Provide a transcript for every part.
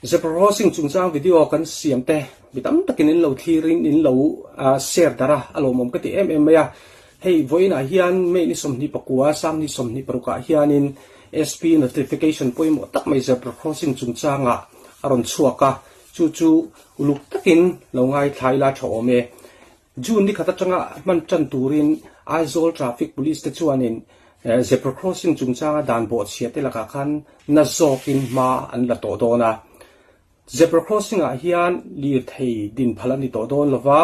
Zebra crossing chungchang video kan siam te mi tam takin in lo thlirin in lo share darh a, a lawmawm ka ti em em mai a. Hei vawiinah hian May ni 29 sang ni 26 ah hianin SP notification pawimawh tak mai zebra crossing chungchangah a rawn chhuak a, chu chu uluk takin lo ngaithla ila tha awm e. June ni khat atanga hman tan turin Aizawl Traffic Police te chuanin zebra crossing chungchanga dan bawhchhia te lakah khan na zawkin hma an la tawh dawn a. Zebra crossing ah hian lirthei din phal a ni tawh dawn lo va,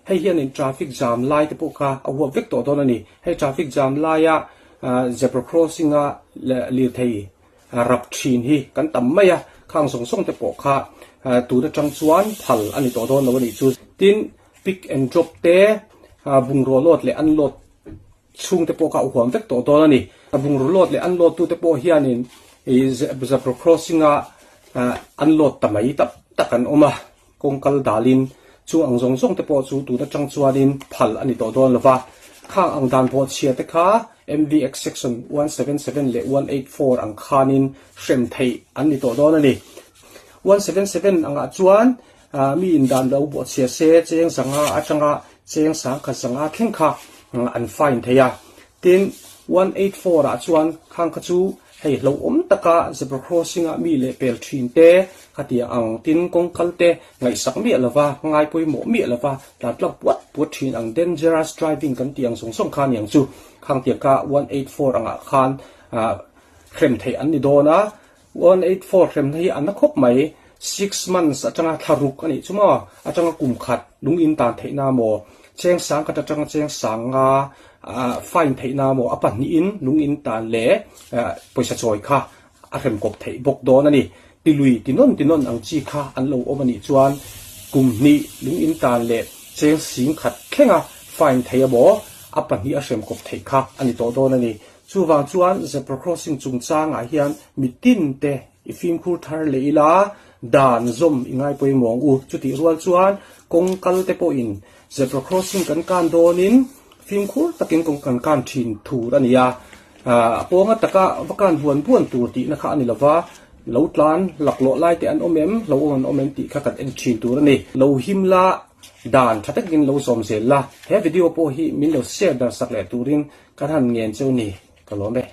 hei hianin traffic jam lai te pawh kha a huap vek tawh dawn a ni. Hei traffic jam laia zebra crossing a lirthei rap thin hi kan tam mai a, khang zawng zawng te pawh kha tun atang chuan phal a ni tawh dawn lo a nih chu. Tin, pick and drop te, bungraw load leh unload chhung te pawh kha a huam vek tawh dawn a ni. A bungraw load leh unload tu te pawh hianin zebra crossing a unload ta mai tak tak an awm a, kawng kal dalin chung ang zawng zawng te pawh chu tun atang chuanin phal a ni tawh dawn lo va. Khang ang dan bawhchhia te kha MVX section 177 leh 184 ang khanin hrem theih an ni tawh dawn a ni. 177 angah chuan Mi in dan lo bawhchhia se cheng zanga atanga cheng sangkhat zanga thleng kha an fine thei a. Tin, 184 ah chuan khang kha chu hei hlauhawm taka zebra crossing ah mi leh pel thin te khatia ang tin kawng kal te ngaihsak miah lova ngai pawimawh miah lova tlan tlak puat puat thin ang dangerous driving kan tih ang zawng zawng kha aniang chu khang tiang kha 184 angah khan hrem theih an ni dawn a. 184 hremna hi a na khawp mai, six months atanga thla ruk a nih chu maw, atanga kum khat lung in tan theihna maw, cheng sang khat atanga cheng sang nga fine theihna maw, a pahnihin lung in tan leh pawisa chawi kha a hrem kawp theih bawk dawn a ni. Ti lui ti nawn ti nawn ang chi kha an lo awm a nih chuan kum hnih lung in tan leh cheng sing khat thlenga fine theih a maw, a pahnih a hrem kawp theih kha a ni tawh dawn a ni. Chuvang chuan zebra crossing chungchangah hian mitin te i fimkhur thar leh ila, dan zawm i ngai pawimawh ang u. Chutih rual chuan kawng kal te pawhin zebra crossing kan kan dawnin fimkhur takin kawng kan kan thin thur a ni a. A pawnga taka va kan buan buan tur tihna kha a ni lova, lo tlan laklawh lai te an awm em, lo awm an awm em tih kha kan en thin tur a ni. Lo him la, dan tha takin lo zawm zel la. He video pawh hi min lo share darsak leh turin Kan han ngen cheu ni, ka lawm e.